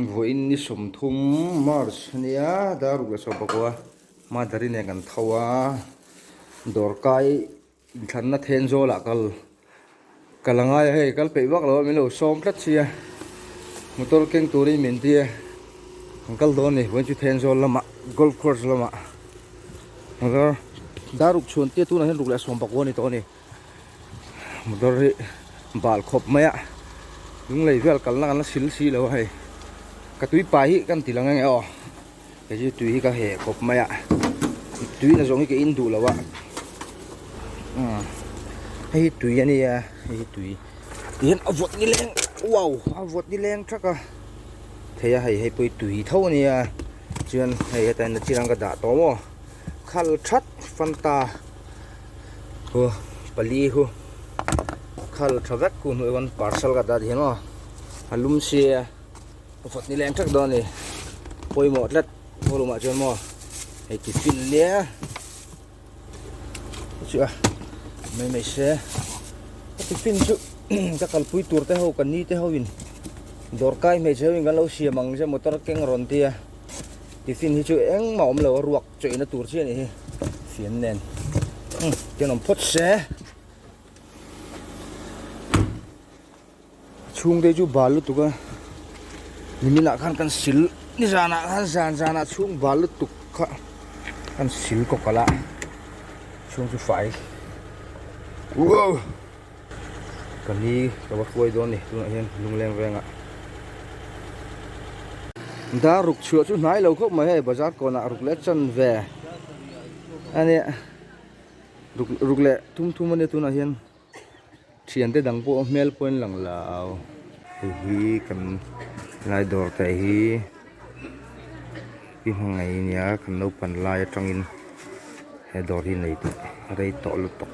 Vawiin ni 30 March ania dar ruk leh 11 Madari nen kan tho a, dawrkai inthlanna then zawlah kal kal a ngai a hei kal peih vak lo a min lo sawm tlat sia motor keng turin min ti a kan kal dawn a ni vawiin chu then zawl lamah golf course lamah motor dar ruk chhuan tia tunah hian ruk leh 11 a ni tawh a ni. Motor hi bal khawp mai a lunglei vel kalna kan la sil si lo a hei ka tui pai hi kan ti lang ange aw kei chu tui hi ka heh khawp mai a tui na zawng hi ka in duh lo a hei hi tui a nia hei hi tui tihian a vawt nileng wow a vawt nileng thak a thei a hei hei pawh hi tui tho a nia chuan hei hetah hian nachin ang ka dah tawh maw khal that fanta. Hu pali hu khal tha vek hu hnuai chuan parcel ka dah hian aw a lum sia a vawt ni leng thak dawn a ni pawimawh tlat haw room ah chuan maw hei tiffin nia chu a mai mai se a tiffin chu ka kalpui tur te ho ka ni te ho in dawrkai hmeichhe ho in kan lo siam ang che motor keng rawn tia tiffin hi chu engmah awm lo a ruak. Chaw ina tur chi a nih hi fian nen umm tian awm phawt se chhungte chu bal lutuk a nimin ah khan kan sil nizan ah khan zan zan ah chhung bal lutuk kha kan sil kawk alh a chhung chu fai wow ka ni ka va hruai dawn a ni tunah hian lungleng vengah. Dar ruk chhuah chu hnai lo khawp mai hei bazar kawnah ruk leh chan ve a nia ruk ruk leh thum thum a nia tunah hian thiante dang pawh hmel pawh an lang lo hei hi kan lai dawr te hi i hmangaih nia kan naupan lai atangin he dawr hi nei tawh rei tawh lutuk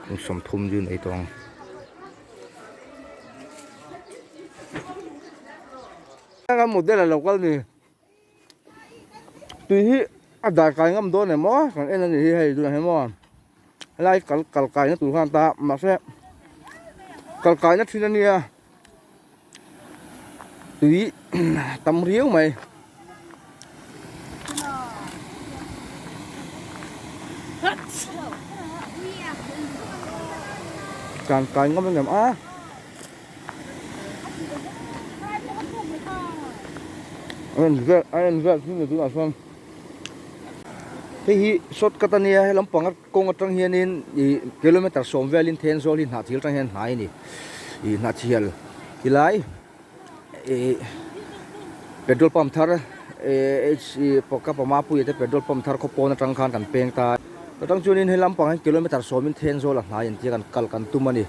kum 30 chu nei tawh ang. A model a lo kal ni tui hi a dar kai ngam dawn em aw kan en a nih hi hei tunah hian maw helai kal kal kaina tur khan ta mahse kal kaina thin a nia tui tam riau mai. Tlan kai ngam em a. A en vel a en vel thung ni tunah chuan hei hi shortcut a nia he lampang kawng atang hianin ih kilometer 10 velin Thenzawl hi Hnahthial atang hian hnai a ni ih Hnahthial tilai. Ih petrol pump thar eh h ih ka pama puia te petrol pump thar khaw pawn atang khan kan peng ta atang chuanin he lampang hian kilometer 10 in Thenzawl a hnai an tia kan kal kan tum a ni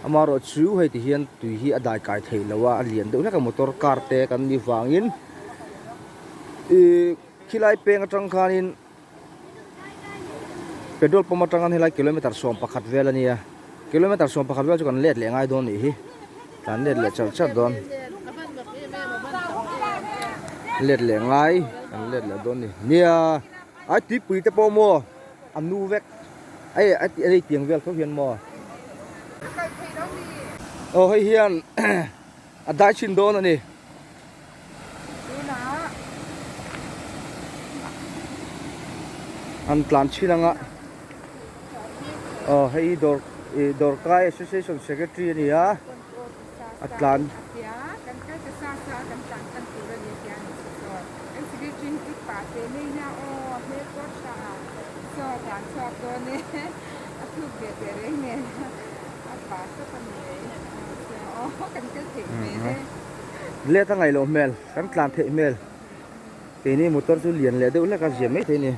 amaherawh chu hei ti hian tui hi a dai kai theih loh a a lian deuh hlek a motor car te kan nih vangin ih khilai peng atang khanin Petrol pump atang an helai kilometer 11 vel a nia kilometer 11 vel chu kan let leh ngai dawn nih hi kan let leh char char dawn let leh ngai kan let leh dawn ni nia ai tuipui te pawh maw a nu vek ai a ti ei tiang vel tho hian maw aw hei hian a dai chhin dawn a ni. An tlan thin anga aw hei hi dawr ih dawrkai association secretary a ni a a tlan. Let a ngaih loh hmel kan tlan theih hmel keini motor chu lian leh deuh hlek a zia mai thei a ni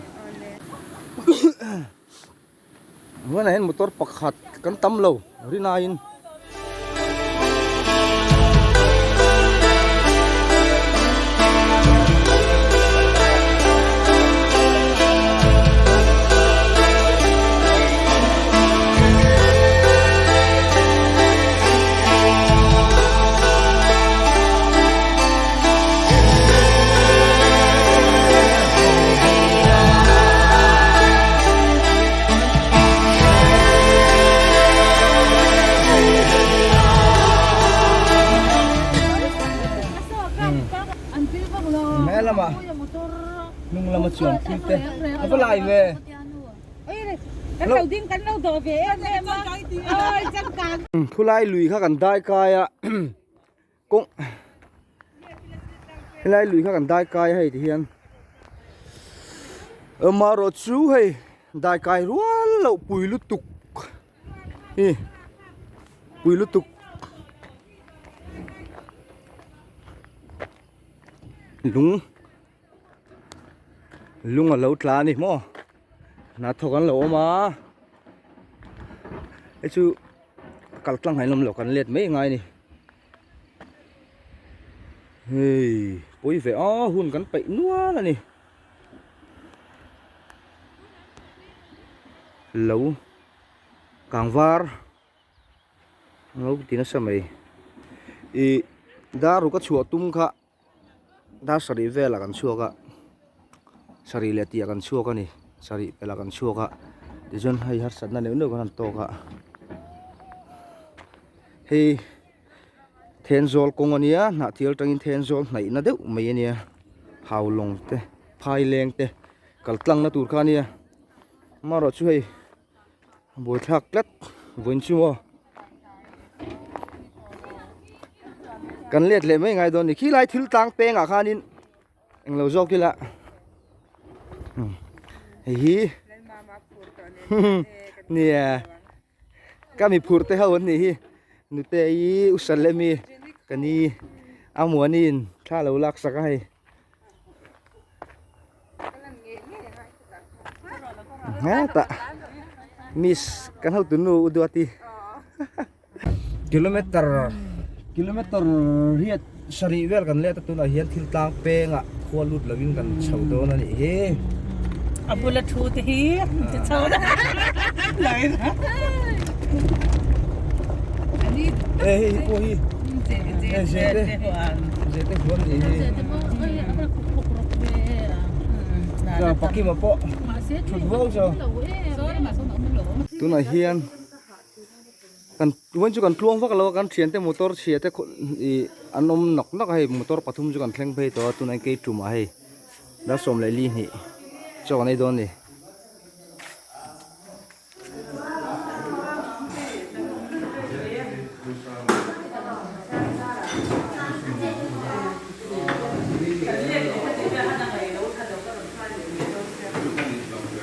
tunah hian motor pakhat kan tam lo rinaiin. Helai lamah hnung lama chuan thil te a va lai ve. Khulai lui kha kan dai kai a kawng helai lui kha kan dai kai a hei ti hian amaherawh chu hei dai kai rual loh pui lutuk hi pui lutuk. Lung lung a lo tla a ni maw hna thawk an lo awm a hei chu kal tlang hi an awm lo kan let mai ngai a ni hei pawi ve a hun kan peih nual a ni lo kang var. Lo ti nasa mai ih dar ruk a chhuah tum kha dar sarih velah kan chhuak a sarih leh tih ah kan chhuak a ni sarih pelh ah kan chhuak a tichuan hei harsatna neuh neuh kan han tawk a hei Thenzawl kawng a nia hnahthil atangin Thenzawl hnaihna deuh mai a nia Haulawng te Phaileng te kal tlangna tur kha a nia amaherawh chu hei. Buaithlak tlat vawiin chu aw kan let leh mai ngai dawn ni khilai thil tlang pengah khanin englo zawk ila hei hi nia ka mi phur te ho an nih hi nute i usalemi ka ni amuanin thla lo lak sak a hei. Hetah miss kan hotu nu u Duati kilometer kilometer riat sarih vel kan let a tunah hian thil tlang pengah khua lut lovin kan chho dawn a nih hi. A bula thu te hi ti chho line Ê hi pawh hi ê zete zete huan nih hi. Chuan Pakima pawh thut vau chu tunah hian kan vawiin chu kan tluang vak lo a kan thiante motor chhia te ih an awm nawk nawk a hei motor pathum chu kan thleng phei tawh a tunah hian keiṭumah hei dar 12 chaw kan ei dawn a ni.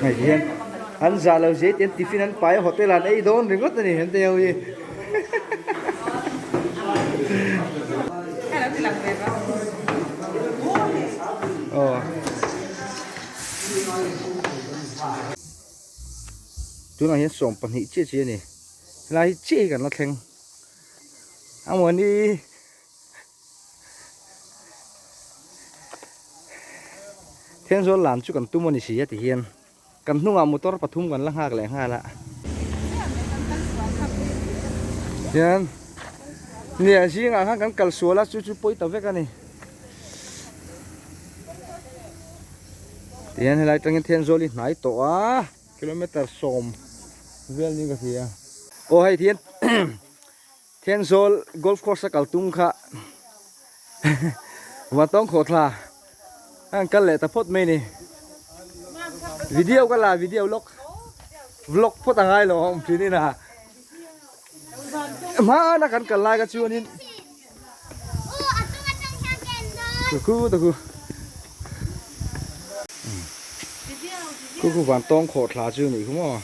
Hei hian an zah lo zet hian tiffin an pai a hotel ah an ei dawn ringawt a ni an ti ho hi. Aw. Tunah hian 12 chiah chiah a ni helai hi chiah hi kan la thleng a mawni Thenzawl lam chu kan tum a ni si a ti hian kan hnungah motor pathum kan la nghak leh nghal a hian nia zingah khan kan kal sual a chu chu pawi ta vek a ni. Tihian helai atangin Thenzawl hi hnai tawh a kilometer 10 vel niin ka hria. Aw hei tihian Thenzawl golf course a kal tum kha Vantawng khawhthla a han kal leh ta phawt mai ni. Video ka la video lawk vlog phawt a ngai lo a awm thin in a hmana kan kal lai kha chuanin Tuku tuku Khu khu van tawng khawh thla chu nih khu maw.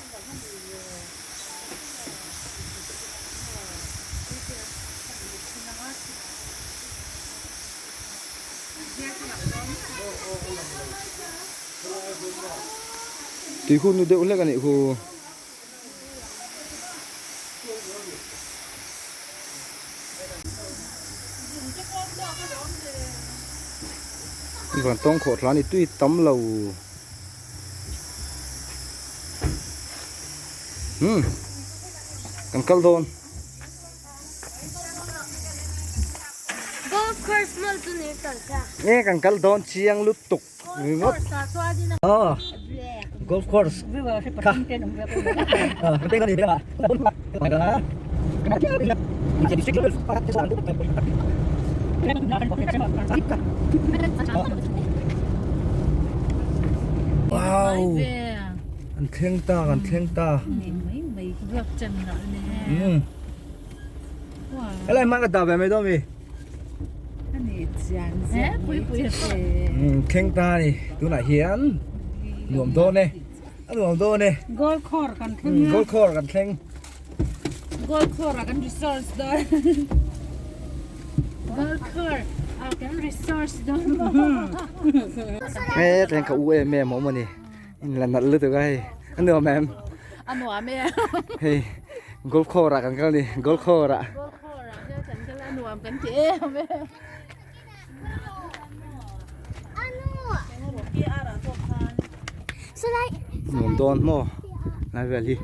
Tui khu nu deuh hlek a nih khu. Van tawng khawh thla a ni tui tam lo umm kan kal dawn. Golf course mawlh chu ni kal ta. Nge kan kal dawn chiang lutuk. Golf course ah chuan in a Golf course kha Wow! An thleng ta, kan thleng ta. Um. Helai hman ka dah ve mai dawn mi. Um, thleng ta ni. Tunah hian nuam dawn e. A nuam dawn e. Gold khawr kan thleng. Gold khawr kan thleng. Gold khawr ah kan resource dawn. Gold khawr ah kan resource dawn. He thleng ka u em em awm ani. In la nalh lutuk a hei. A nuam em? A nuam e. Hei gold khawr ah kan kal ni. Gold khawr ah. Gold khawr ah hian kan kal a nuam kan ti em e. Nuam dawn maw lai vel hi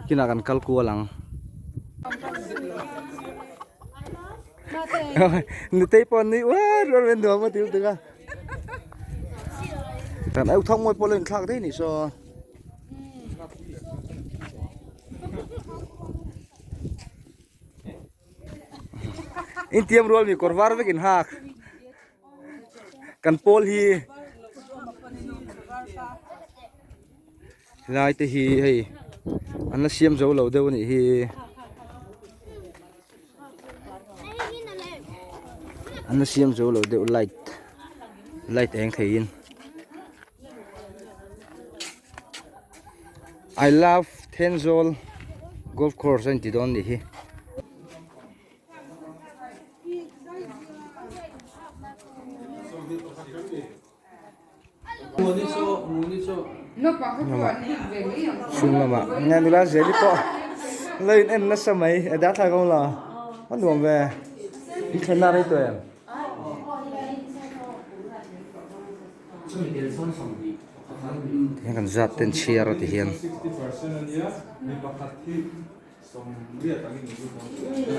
kinah kan kal kual ang nutei pawh an nui uar uar mai a nuam a ti lutuk a kan eu thawk mawi pawh lo inthlak daih a nih saw. Intiam rual mi kawr var vek in hak kan pawl hi helai te hi hei an la siam zo lo deuh a nih hi an la siam zo lo deuh light light eng theiin. I love Thenzawl golf course a inti dawn nih hi. Chhung lamah nge nula zeli pawh lo in en nasa mai a darthlak a awm lo a nuam ve in thlenna rei tawh em. Tihian kan zat ten chhiar a ti hian.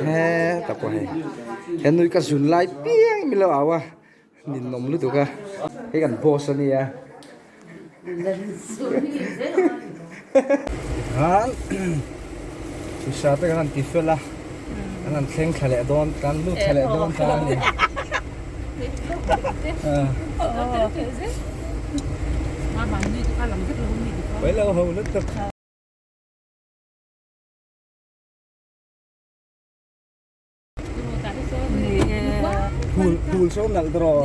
He tak pawh hei he nui ka zun lai piang min lo au a ninawm lutuk a hei kan boss a nia han pawisa te kan han ti fel a kan han thleng thla leh dawn kan lut thla leh dawn ta a ni. Pailo ho lutuk. Phul phul saw nalh tawh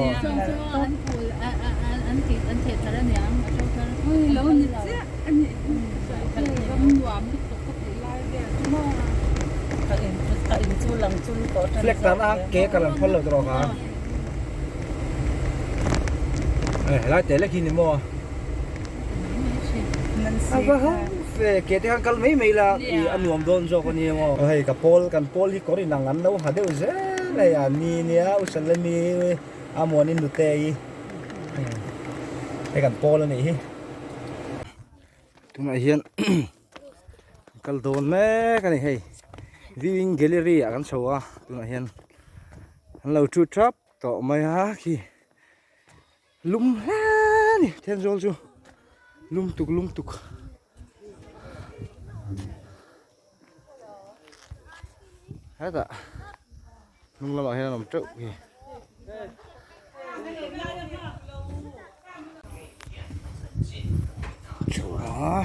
Flag tan a ke kal an phal lo tawh ka. Helai te lek hi ni maw. A va ho ve ke te khan kal mai mai la i a nuam dawn zawk a nia maw. Hei ka pawl kan pawl hi kawr inang an lo ha deuh zel hei a ni nia u Salemi a muanin nute hi hei kan pawl a nih hi. Tunah hian kal dawn mek a ni hei viewing gallery ah kan chho a tunah hian an lo thu thap tawh mai a khi. Lum hle a ni Thenzawl chu lum tuk lum tuk. Hetah hnung lamah hian an awm teuh hi. Chhuah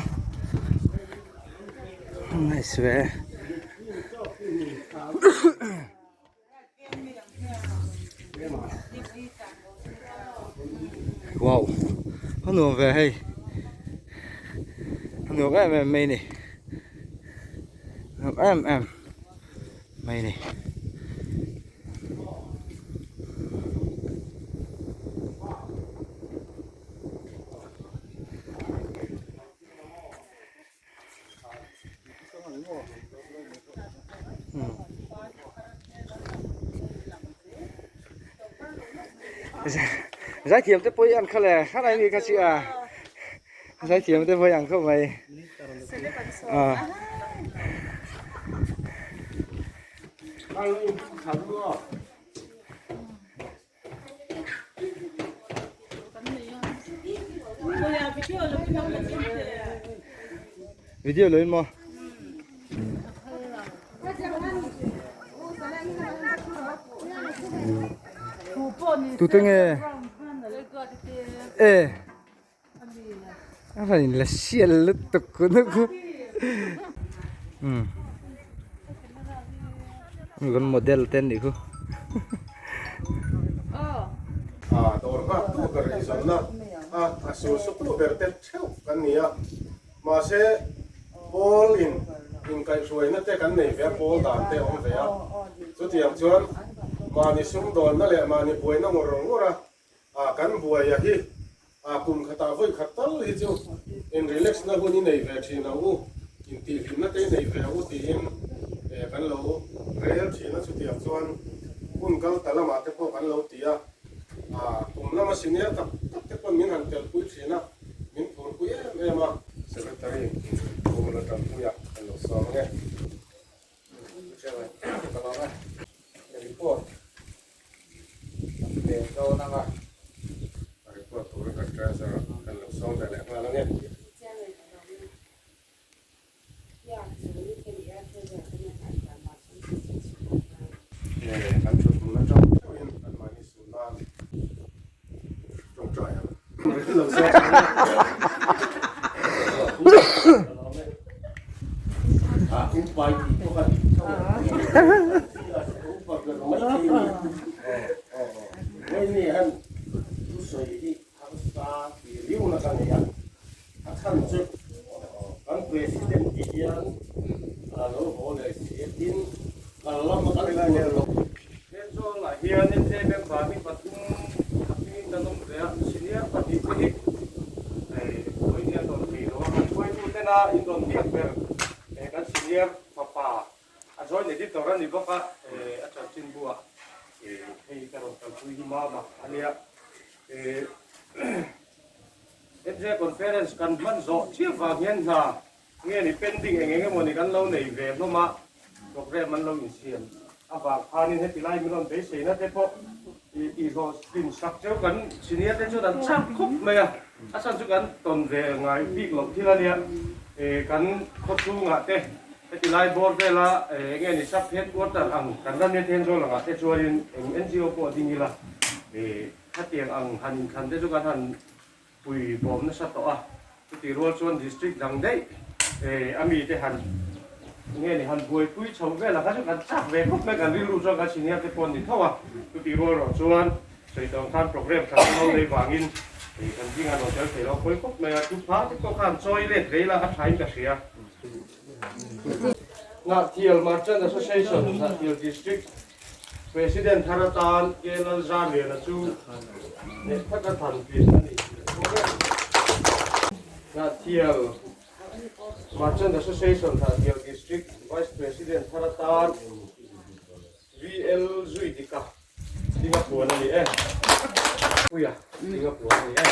nice ve. Wow a nuam ve hei a nuam em em mai ni nuam em em mai ni. Zaithiam te pawh hi an khalh e khalh a ni kha chi a zaithiam te pawh hi an khawp mai ah. Video lo in maw? Tute nge? E. A rawn in la sial lutuk ku nu ku. Um. Kan model te an nih khu. A dawr nghak tu ber eizawnna a a sur suk tu ber te theuh kan ni a. Mahse pawl in inkaihhruaina te kan nei ve a, pawl dan te a awm ve a. Chutiang chuan mahni sumdawnna leh mahni buaina ngawr ngawr a A kan buaia hi a kum khatah vawi khat tal hi chu in relax na hun i nei ve thin ang u, intihhlimna te i nei ve ang u tiin kan lo rel thin a, chutiang chuan hun kal ta lamah te pawh kan lo ti a, a kum lama senior tak tak te pawn min han telpui thin a, min phurpui em em a. Secretary Pu Laltanpuia kan lo sawm ang e. Ka lawm e. Report kan pe dawn ang a. Report turin kan treasurer kan lo sawm ve leh nghal ang e. Kan thut hmun atang theuhin an mahni suh nan tawngtai ang. Lo sawm ang e. Kan senior fapa a joint editor a ni bawk a, a chanchin buah hei ka rawn kalpui hi mama a nia. MJ conference kan hman zawh chiah vang hian hna nge ni pending eng eng emaw ni kan lo nei ve hlawm a, program an lo insiam avang khanin heti lai min rawn beiseina te pawh i hlawhtlin sak cheu kan senior te chuan an chak khawp mai a, a chhan chu kan tawn ve ngai bik loh thil a nia, kan khawchhungah te heti lai bawr vela enge ni sub headquarter ang kan ram hian Thenzawl angah te chuanin eng NGO pawh ding ila khatiang ang han inthlan te chu kan han pui bawm nasa tawh a, chutih rual chuan district dang daih a mite han nge ni han buaipui chho vel a kha chu kan chak ve khawp mai, kan rilru chuan kan senior te pawh an ni tho a, chutih rual erawh chuan sawi tawng khan program tha chu lo nei vangin kan zingah rawn tel thei lo pawih khawp mai a, thu pha te pawh khan chawi let ve ila a thain ka hria. Hnahthial Merchant Association Hnahthial District President thar atan K. Lalzarliana chu hneh taka than tlin a ni tih a bawk e. Hnahthial Merchant Association Hnahthial District Vice President thar atan VL Zuidika Dinga puan a ni e. Puia Dinga puan a ni e.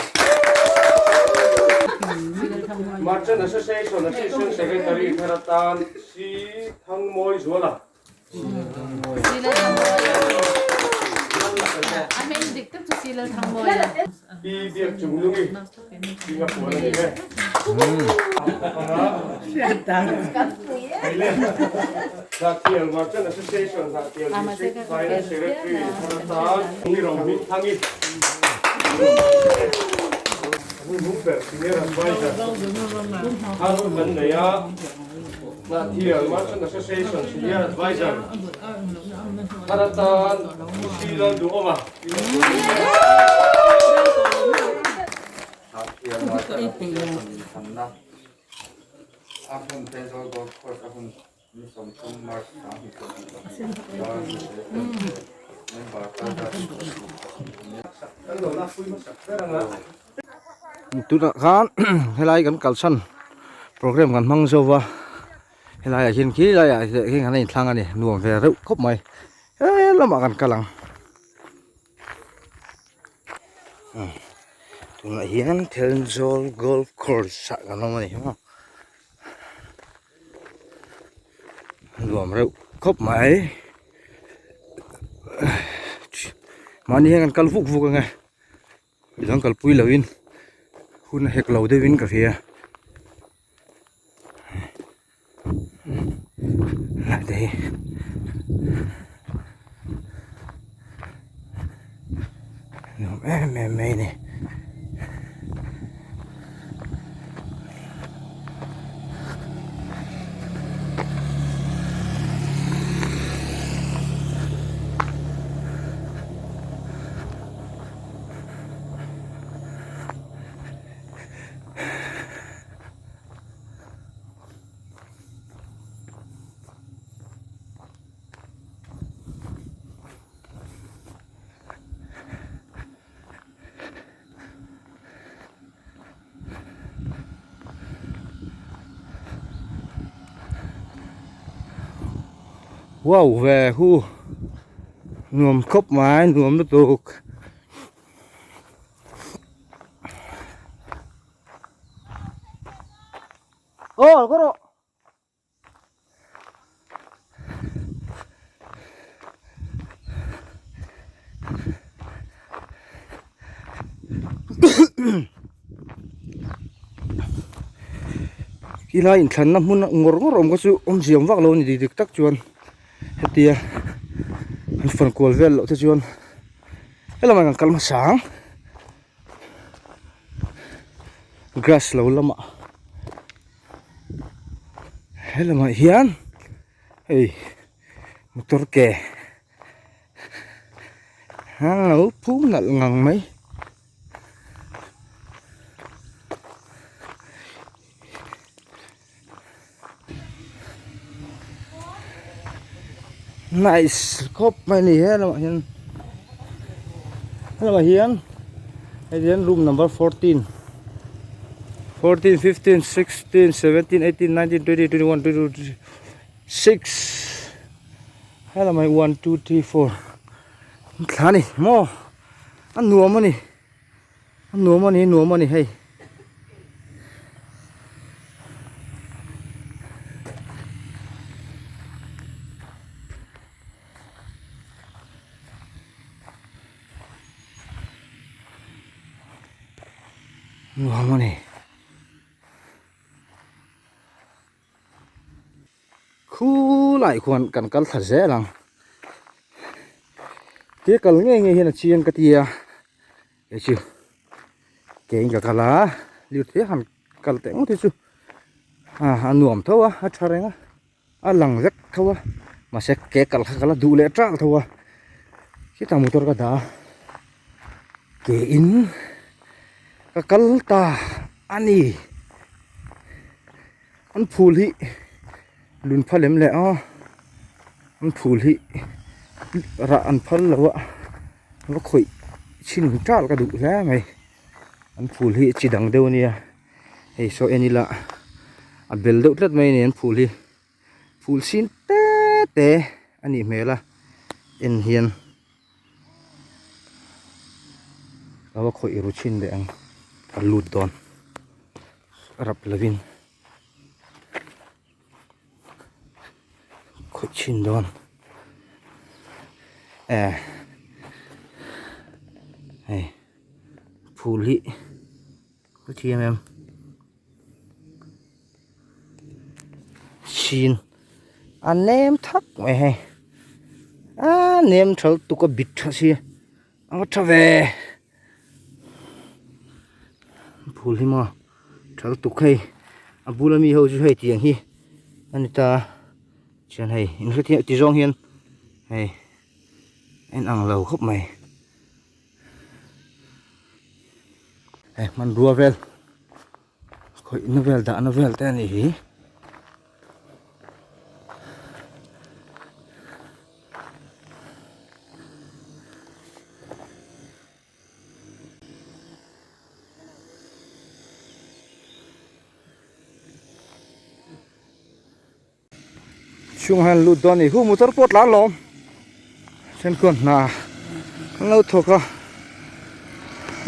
Merchant Association Assistant Secretary thar atan C. Thangmawi Zuala Pi Biak Chung Lungi Singapore a ni e. Hnahthial Merchant Association Hnahthial District Finance Secretary Tharatan Ngirohming Thangi Hnuhnung ber Senior Advisor Thar kan nei a. Hnahthial Merchant Association Senior Advisor thar atan Pu Lalduhawma. Hnahthial Merchant Association inthamna a hmun Thenzawl Golf Course a hun ni 30 March 2025 member kal zat Tunah khan helai kan kalsan program kan hmang zo va helaiah hian khi laiah hian kan inthlang a ni nuam ve reuh khawp mai he lamah kan kal ang tunah hian Thenzawl golf course ah kan awm a ni maw nuam reuh khawp mai mahni hian kan kal vuk vuk ang e. Midang kalpui loin hun a hek lo deuhin ka hria lai te hi. em em mai a ni. Wow ve hu nuam khawp mai nuam lutuk. Aw ka rawh. Tilai inthlanna hmun ngawr ngawr awm kha chu awmzia awm vak lo a ni dik tak chuan hetia an fan kual vel loh te chuan helamah kan kal hmasa ang. Grass lo lamah helamah hian hei motor ke a lo phum nalh ngang mai. Nice khawp mai a ni he lamah hian helamah hian hei hian room number 14 14 15 16 17 18 19 20 21 22 23 6 helamah hi 1 2 3 4 thla a ni maw a nuam a ni. A nuam a ni nuam a ni hei. Nuam a ni. Khulai khuan kan kal thla zel ang tia kal ngei ngei hian a chiang ka ti a hei chu ke in ka kal a lirthei han kal teh ngawt hi chu a nuam tho a a tha reng a a lang vek tho a mahse ke kal kha ka la duh leh tang tho a khitah motor ka dah a ke in ka kal ta a ni. An phul hi lun phal em le a an phul hi rah an phal lo a va khawih chhin tal ka duh hle mai an phul hi chi dang deuh a nia hei saw en ila a bel deuh tlat mai a ni an phul hi phul sin te te a nih hmel a en hian. Ka va khawih ru chhin leh ang ka lut dawn rap lovin khawih chhin dawn eh hei phul hi ka thiam em Chin a nem thak mai hei a nem tha lutuk a bit tha si a va tha ve phul hi maw tha lutuk hei a bula mi ho chu hei tiang hi a ni ta chuan hei in hrethiam ti zawng hian hei a inang lo khawp mai. Hei hmanrua vel khawihna vel dahna vel te a nih hi. Chhungah hian lut dawn a ni hu motor pawh a tlan lawm then khuan hna an lo thawk a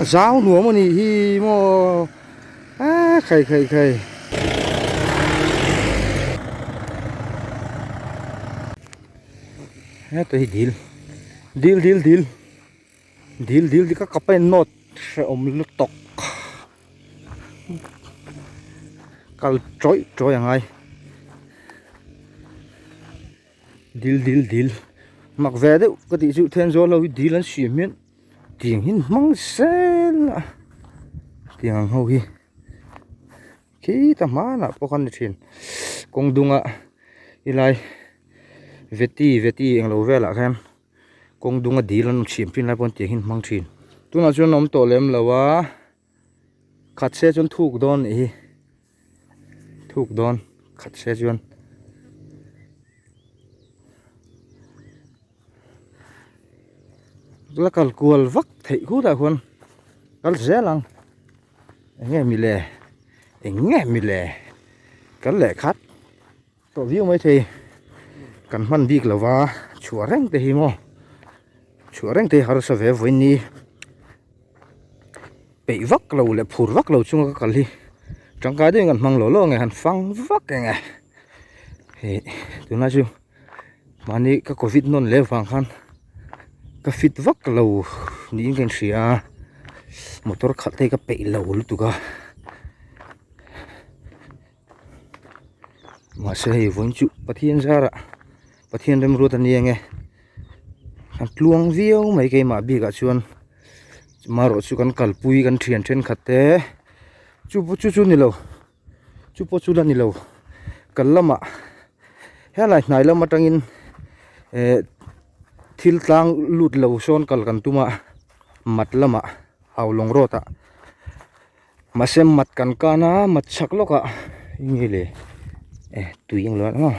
a zau nuam a nih hi maw a khai khai khai. Heta hi dil dil dil dil dil dil ka kap a in nawt hrehawm lutuk. Kal tawih tawih a ngai dil dil dil mak ve deuh ka tih chu then zawh lo hi dil an siam hian Tiang hi an hmang zel a tiang ang ho hi khita hmanah pawh khan ni thin kawng dunga helai veti veti englo velah khan kawng dunga dil an chhim thin lai pawn tiang hi an hmang thin tunah chuan a awm tawh lem lo a khat se chuan thuk dawn nih hi thuk dawn khat se chuan. La kal kual vak theih khutah khuan kal zel ang eng nge mile eng nge mile kal leh khat tawh viau mai thei kan hman bik lo va chhuah reng te hi maw chhuah reng te hi harsa ve vawiin ni peih vak lo leh phur vak lo chunga ka kal hi tangkai deuhin kan hmang lo lo ang e han fang vak eng e hei tunlai chu. Mahni ka covid nawn leh vang khan ka fit vak lo niin ka inhria a motor khalh te hi ka peih lo lutuk a mahse hei vawiin chu Pathian zarah Pathian remruat a ni ange kan tluang viau mai keimah bikah chuan marawh chu kan kalpui kan thian thenkhat te chu chu chu ni lo. Chu pawh chu la ni lo kal lamah helai hnai lam atangin eh thil tlang lut lo sawn kal kan tum a mat lamah haulawng road ah mahse mat kan kan a mat chhak lawkah eng nge le eh tui ang lo a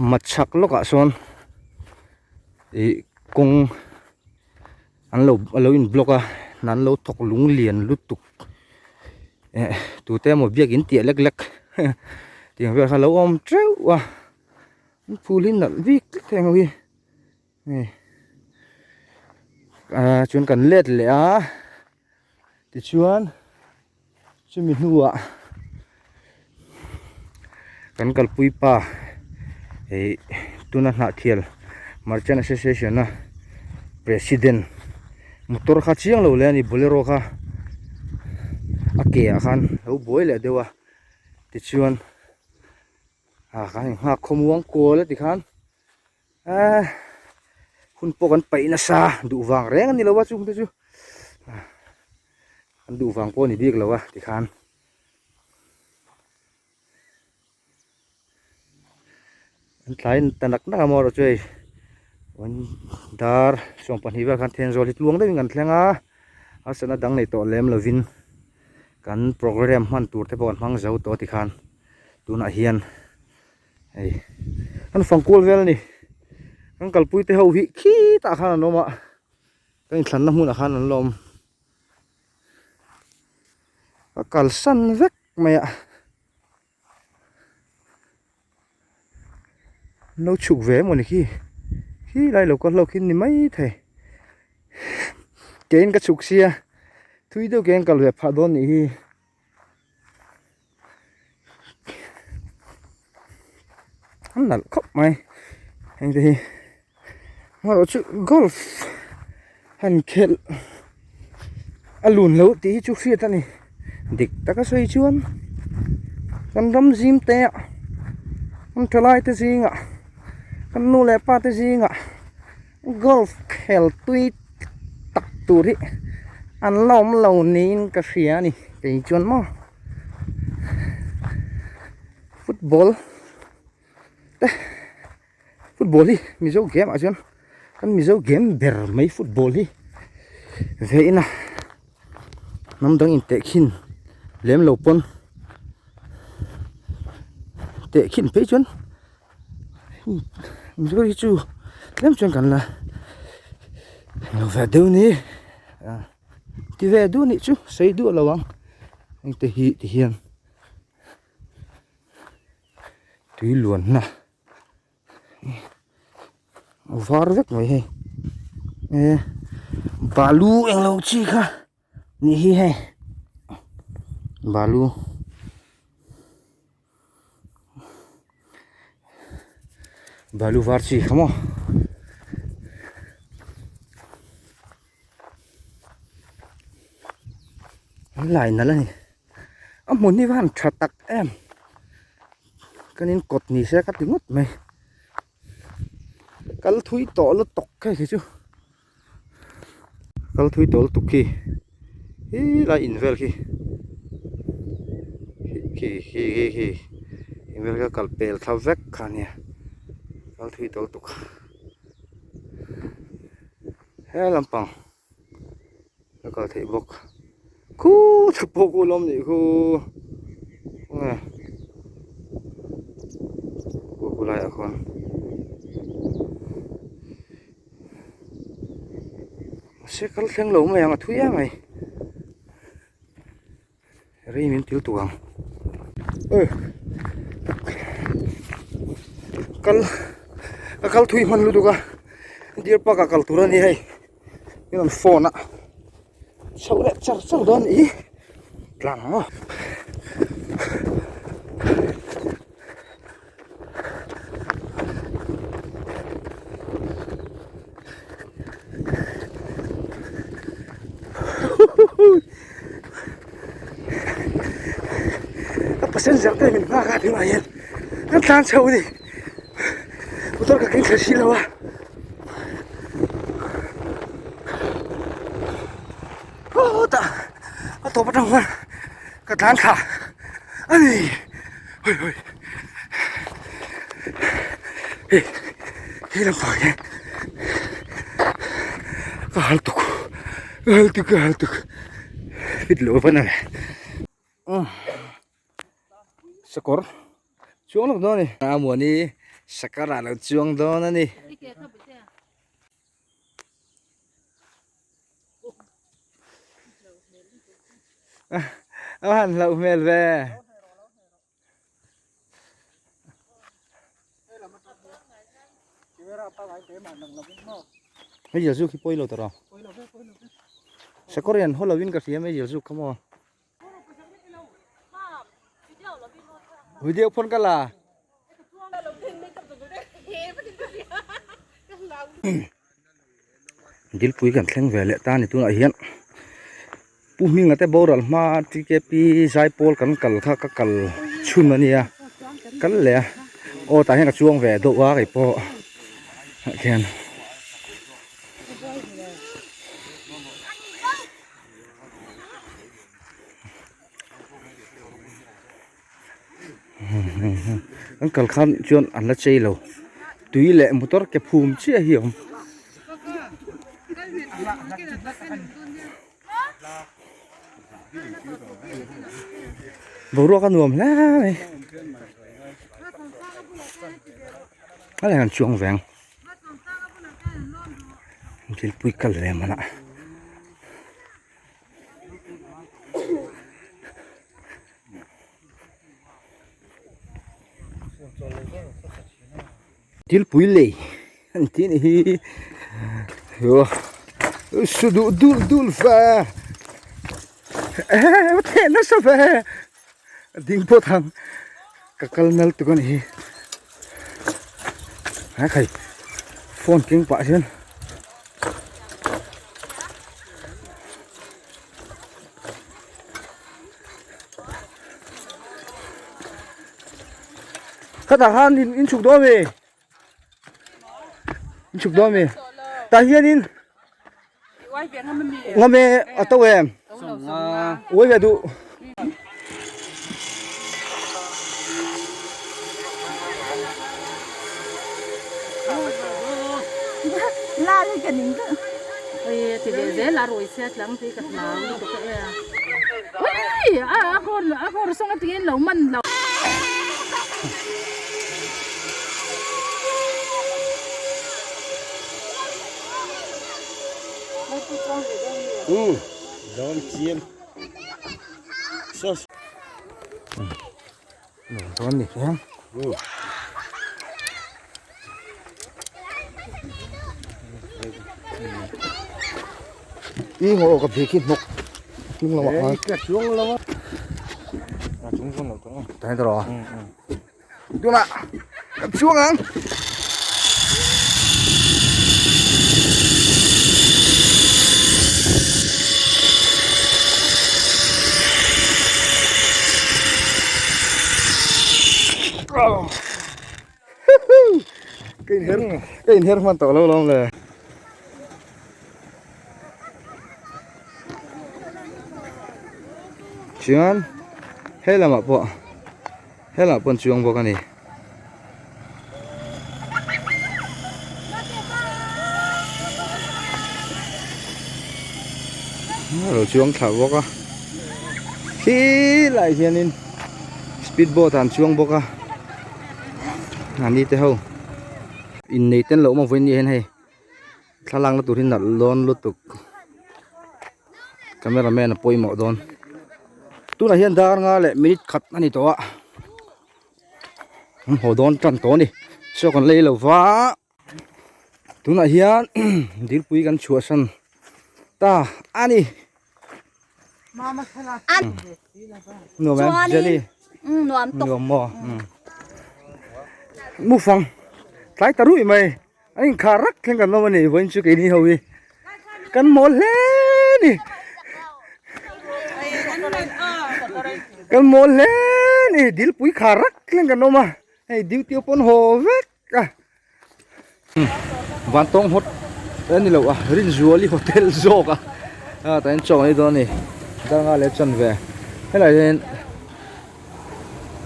mat chhak lawkah sawn ih kawng. An lo a lo in block a an lo thawk lung lian lutuk eh tute emaw biakin tih lek lek tiang vel kha a lo awm teuh a an phul hi nalh bik tlat heng ho hi hei ah chuan kan let leh a tichuan chumi hnuah kan kalpui pa ih tuna hnahthial merchant association a president motor kha chiang lo leh a ni bolero kha a ke ah khan lo buai leh deuh a tichuan ah kan inghak khawmuang kual a tikhan. Eee hun pawh kan paih nasa duh vang reng a ni lo a chung te chu an duh vang pawh a ni bik lo a tikhan an tlai ta nak nak a maw erawh chu hei dar 12 vel khan Thenzawl hi tluang deuhin kan thleng a harsatna dang nei tawh lem lovin kan programme hman tur te pawh kan hmang zo tawh tikhan tunah hian. Hei kan fang kual vel a ni kan kalpui te ho hi khitah khan an awm a ka inthlanna hmunah khan an la awm ka kalsan vek mai a an lo chhuk ve emaw ni khi khi lai lo kal ho khi ni maithei keiin ka chhuk sia thui deuh keiin kal ve phah dawn nih hi. An nalh khawp mai heng te hi amaherawh chu golf han khelh a lun loh tih hi chu hriat a ni dik taka sawi chuan kan ram zim te ah kan thalai te zingah kan nu leh pa te zingah golf khel tui tak tur hi an la awm lo niin ka hria a ni kei chuan maw football te football hi mizo game ah chuan kan mizo game ber mai football hi ve in a hnam dang in tehkhin lem lo pawn tehkhin phei chuan. Mizo hi chu tlem chuan kan la lo ve deuh ni ti ve duh nih chu sei duh lo ang heng te hi ti hian tui luanna a var vek mai hei e balu englo chi kha nih hi hei balu. Balu var chi kha maw an lai nalh a ni a hmun hi van tha tak em kan in kawt ni se ka ti ngawt mai kal thui tawh lutuk hei khi chu. Kal thui tawl tuk khi helai in vel khi khi khi khi khi in vel kha kal pel thla vek kha ania kal thui tawl tuk he lampang a kal theih bawk khuuu pawh khu lawm nih khu nge khu khu laiah khuan. Mahse kal thleng lo mai ang a thui em mai rei min til tuk ang kal a kal thui hman lutuk a deer park ah kal tur a ni hei min rawn phone a chhoh leh char char dawn a ni tlang ang aw. A passenger te min nghak a tunah hian kan tlan chho a ni motor ka keng thla si lo a hutah a tawp atang khan ka tlan thla a ni hawi hawi hei he lampang hian ka hal tuk ka hal tuk ka hal tuk fit lo van a ni sakawr chuang lawk dawn a ni a muani sakawr ah lo chuang dawn a ni. A han hlauh hmel ve. Hei zil zuk hi pawi lo tawh rawh. Sakawr hian haw lovin ka hria mai zil zuk kha maw. Video phone ka la. Dilpui kan thleng ve leh ta a ni tunah hian Pu Hminga te boral hma TKP Zaipawl kan kal kha ka kal chhun a nia kal leh a aw tah hian ka chuang ve deuh a kei pawh ah khian. An kal khan chuan an la chei lo tui leh motor ke phum chiah hi a awm. Boruak a nuam hle mai a la han chuang veng thilpui kal ve manah. Thilpui lei an tih ni hi su duh dul dul ve eh theh nasa ve ding pawh thang ka kal nal tuk a ni hi a khai phone keng pah hian. Khatah khan in in chhuk dawn a mi in chhuk dawn a mi tah hianin ngam e a to em uai ve duh. I ngaw ka bik hi hnawk hnung lamah khan ka chuang lo a a chung chuan lo tawh ta hi rawh tunah ka chuang ang ka inher ka inher hman tawh lo lawm le. Chuan he lamah pawh he lamah pawh an chuang bawk a ni. A lo chuang thla bawk a khi lai hianin speed boat ah an chuang bawk a mahni te ho innei ten loh maw vawiin ni ah hian hei thlalak na tur hi nalh dawn lutuk camera man a pawimawh dawn tunah hian dar nga leh minute khat a ni tawh a an haw dawn tan tawh a ni chaw kan lei lo va tunah hian dilpui kan chhuahsan ta a ni. Nuam em Jelly nuam tawk nuam maw mufang tlai ta ruih mai a inkhar rak thleng kan awm a ni vawiin chu keini ho hi kan mawl hle a ni kan mawl hle a ni dilpui khar rak thleng kan awm a hei duty pawh an haw vek a. Vantawng hot a ni lo a Rinzuali hotel zawk a ah tah hian chaw an ei dawn a ni Darnga leh chan ve helaiah hian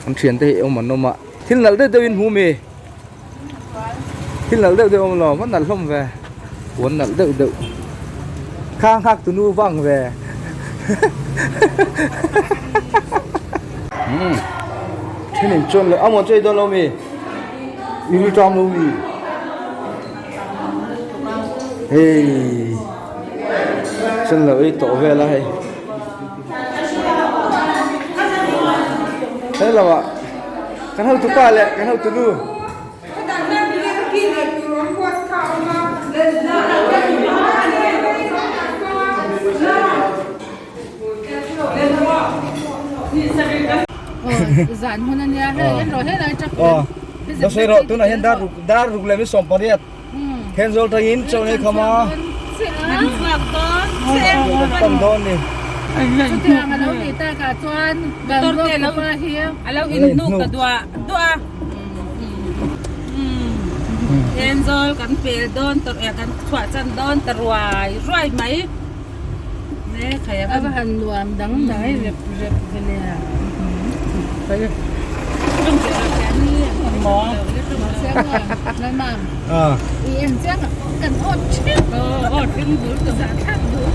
an thian te hi awm an awm a thil nalh deuh deuh in hmu mi thil nalh deuh deuh awm lo a nalh hlawm ve puan nalh deuh deuh khang nghak tunu vang ve umm thenin chuan leh amaw chu ei dawn lo mi. I ṭam lo mi hei sen lo ei tawh vel a hei he lamah kan hotu pa leh kan hotu nu. Zan hun a nia hei en rawh helai tap Aw sawi rawh tunah hian dar ruk dar ruk leh mi sawm pariat Thenzawl tangin chaw nei kham a kan dawn ni Chutiang a lo nih takah chuan Bangalore khawpa hi a lo inhnuk ta duah duah a Thenzawl kan pel dawn ta kan chhuah chan dawn ta ruai ruai mai. A va han nuam dang dai rep rep ve le a. I en chiang a kan awt thin. Awt thin bul tu zah thlak duh.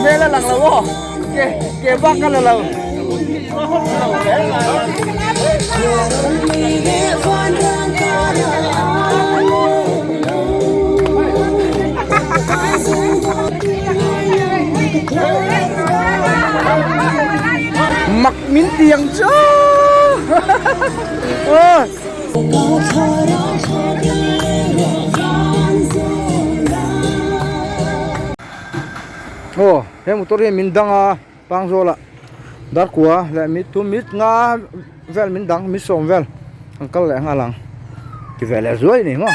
Hmel a lang lo aw ke ke bak ka la lo. Mak min ti ang chu Aw he motor hi min dang a Pangzawlah Darkua leh mi thu mit nga vel min dang mi sawm vel an kal leh nghal ang ti ve leh zuai a ni maw.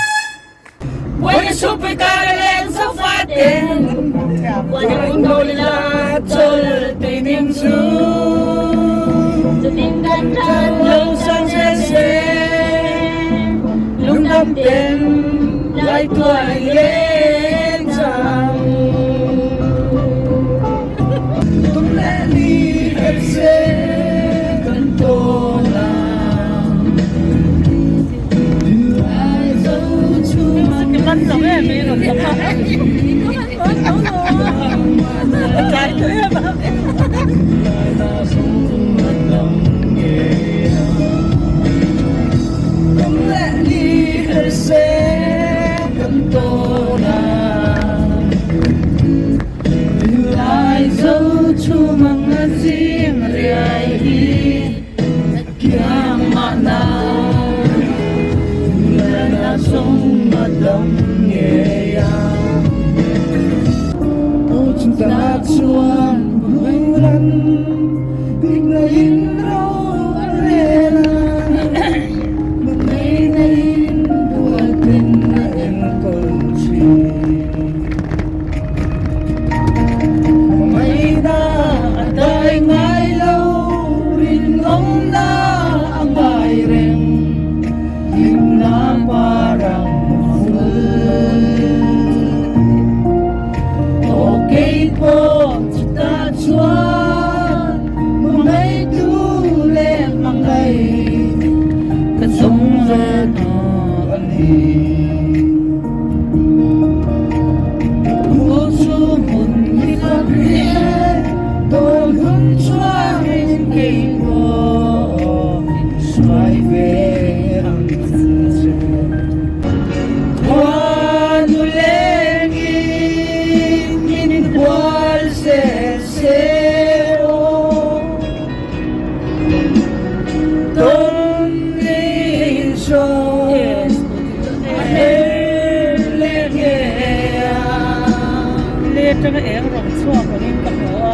atanga eng rawn chhuak angin ka hmu a.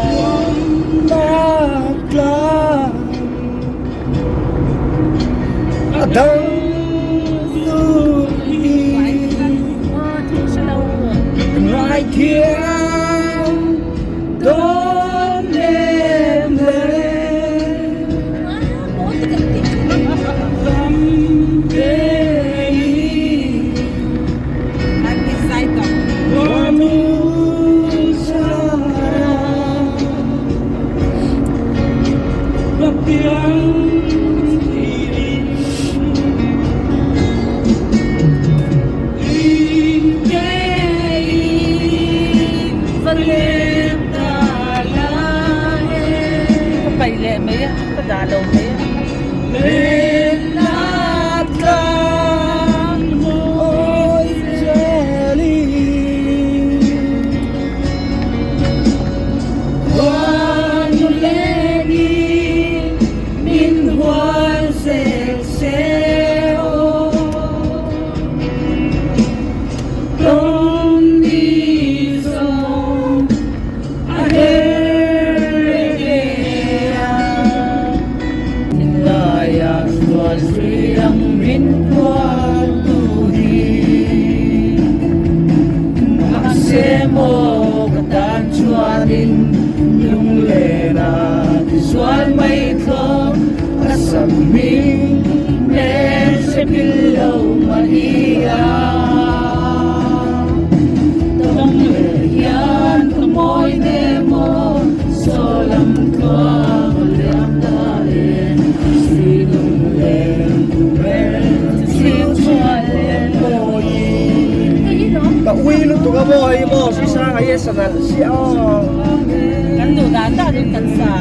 Ka paih leh mai a, ka dah lo mai a. Ka ui lutuk a maw hei maw hrisanga hi a sa nalh si aw. Kan duh dan danin kan sa.